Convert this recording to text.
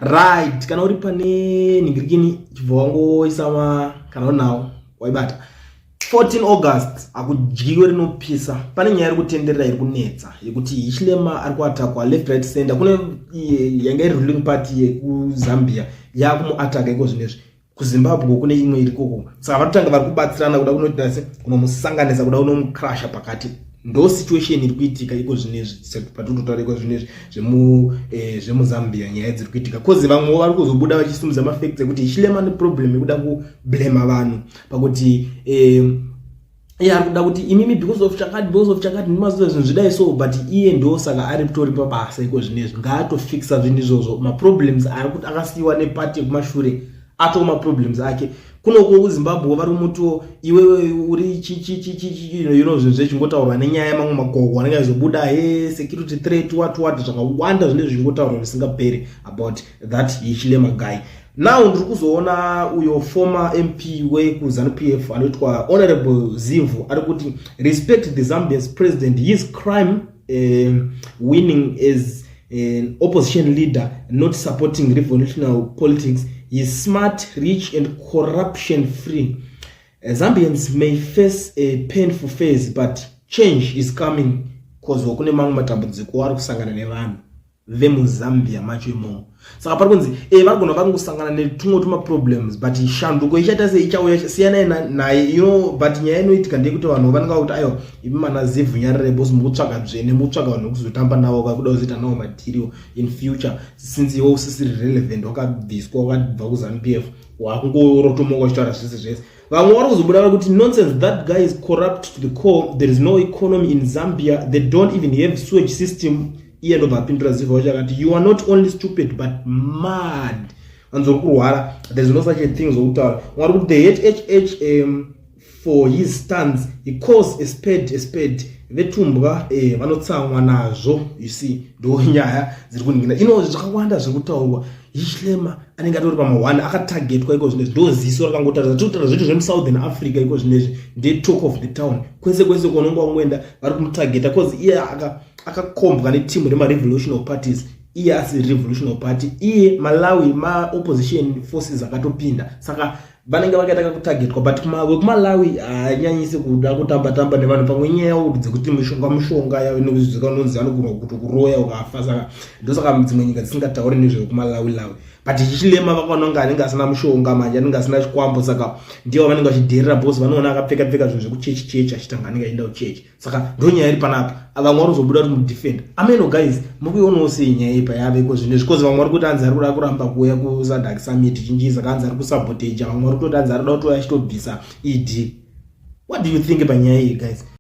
Right, kana uri pane nhingirikini, chibva wangoisa ma kana unawo waibata. 14 August hakudyiwe rinopisa. Pane nyaya iri kutenderera, iri kunetsa, yekuti Hichilema ari kuatakwa left, right, center. Kune yanga iri ruling party yekuZambia yakumuataka iko zvinezvi. KuZimbabwe kune imwe iri koko, saka vatotanga vari kubatsirana kuda kunoita se kunomusanganisa, kuda kunomukrasha pakati. Ndo situation iri kuitika iko zvinezvi patinototaura iko zvinezvi zvemuZambia, nyaya dziri kuitika, 'cause vamwewo vari kuzobuda vachisimudza mafacts ekuti Hichilema neproblem yekuda kublema vanhu pakuti iye ari kuda kuti imimi because of chakati, because of chakati, ndimazuva zvinhu zvidai so, but iye ndo saka ari kutori pabasa iko zvinezvi. Ngaatofixa zvinhu izvozvo. Maproblems ari kuti akasiyiwa nepati yekumashure atoo maproblems ake. Kunoko kuZimbabwe vari kumutiwo iwewe uri chichichichichi, zvinhu zvechingotaurwa nenyaya yemamwe magogo anenge achizobuda, he security threat, what what, zvakawanda zvinenge zvichingotaurwa zvisingaperi about that Hichilema guy. Now ndiri kuzoona uyo former MP wekuZANU PF anoitwa Honorable Zivhu ari kuti, "Respect the Zambians president. His crime winning as an opposition leader, not supporting revolutionary politics. He is smart, rich and corruption free. Zambians may face a painful phase, but change is coming," 'cause kune mamwe matambudziko ari kusangana nevanhu vemuZambia macho imomo. Saka pari kunzi varigona vari kusangana netumwe tumaproblems, but shanduko ichaita sei, ichauya, siyanai naye. But nyaya inoitika ndeyekuti vanhu vanenge vakuti, "Aiwa, imi mana Zivhu, nyarire boss, mukutsvaga dzvene, mukutsvaga vanhu vekuzotamba navo, kakuda kuzoita navo madhiriwo in future, since iwe usisiri relevant, wakabviswa, wakabva kuZANU PF, wakungorotomoka uchitaura zvese zvese." Vamwe vari kuzobuda vari kuti, "Nonsense, that guy is corrupt to the core. There is no economy in Zambia. They don't even have sewage system." Iye ndobva apindura Zivhu wacho akati, "You are not only stupid but mad." Vanzi uri kurwara. There is no such a thing zokutaura. Mwari kuti they hate HH for his stands. He calls a spade a spade. Vetumbwa vanotsamwa nazvo. You see, ndo nyaya dziri kuningina ino, zvakawanda zviri kutaurwa. Hichilema anenge atori pama1 akatagetwa iko zvinezvi. Ndo ziso rakangotarisa. Tiri kutaura zvetu zvemuSouthern Africa iko zvinezvi, ndetalk of the town. Kwese kwese kwaunonge wangoenda vari kumutageta, 'cause iye akakombwa netimu remarevolutionary parties. Iye asi revolutionary party, iye Malawi maopposition forces akatopinda, saka vanenge vakaita kakutagetwa. But wekuMalawi haanyanyisi kuda kutamba tamba nevanhu, pamwe nyaya dzekuti mishonga mishonga inozikanonzi anogona kuti kuroya ukafa. Saka ndosaka dzimwe nyika dzisingatauri nezvekumalawi lawi. But Hichilema vakaona kunge anenge asina mushonga manje, anenge asina chikwambo, saka ndivo vanenge vachidherera boss. Vanoona akapfeka pfeka zvinhu zvekuchechi chechi, achitanga anenge achienda kuchechi. Saka ndo nyaya iri panapa. Vamwe vari kuzobuda kuti mudefend ameno. Guys, mukuionawo sei nyaya ipa yaveko zvinezvi? 'Cause vamwe vari kuti anzi ari kuda kuramba kuuya kuSADC summit chinji, saka anzi ari kusaboteja. Vamwe vari kutoti anzi ari kuda kutouya achitobvisa ED. What do you think panyaya iyi, guys?